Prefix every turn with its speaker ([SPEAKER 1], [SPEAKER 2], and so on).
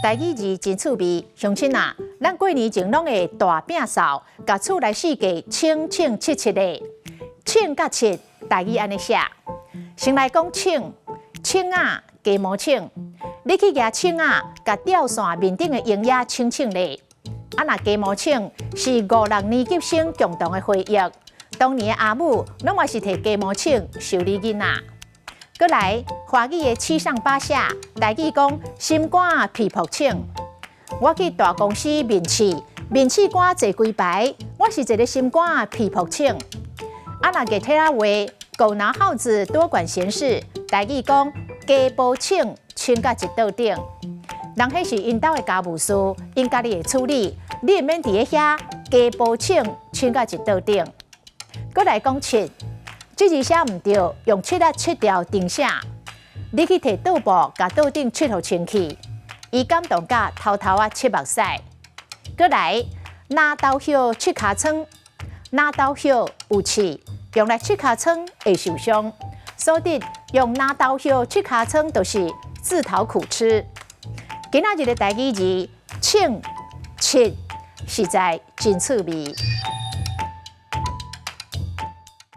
[SPEAKER 1] 台語字真趣味，鄉親啊，咱過年前攏會大餅掃，共厝內四界清清拭拭的，清佮拭，台語按呢寫。先來講清，清仔，雞毛清，你去舉清仔，共吊線面頂的蠅仔清清咧。啊，若雞毛清是五六年級生共同的回憶，當年的阿母攏嘛是提雞毛清修理囡仔。閣來，華語的七上八下，台語講心肝脾噗清。我去大公司面試，面試官坐幾排，我是一个心肝脾噗清。啊，若客體仔話，狗拿耗子多管閒事，台語講雞婆清清甲一桌頂。人彼是𪜶兜的家務事，𪜶家己會處理，你毋免佇咧遐雞婆清清甲一桌頂。閣來講拭，這字寫毋對，用拭仔拭掉重寫。你去提桌布，共桌頂拭予清氣。伊感動甲偷偷仔拭目屎。閣來，拿刀葉拭尻瘡，拿刀葉有刺，用來拭尻瘡會受傷，所以用拿刀葉拭尻瘡就是自討苦吃。今仔日的台語字，清、拭，實在真趣味。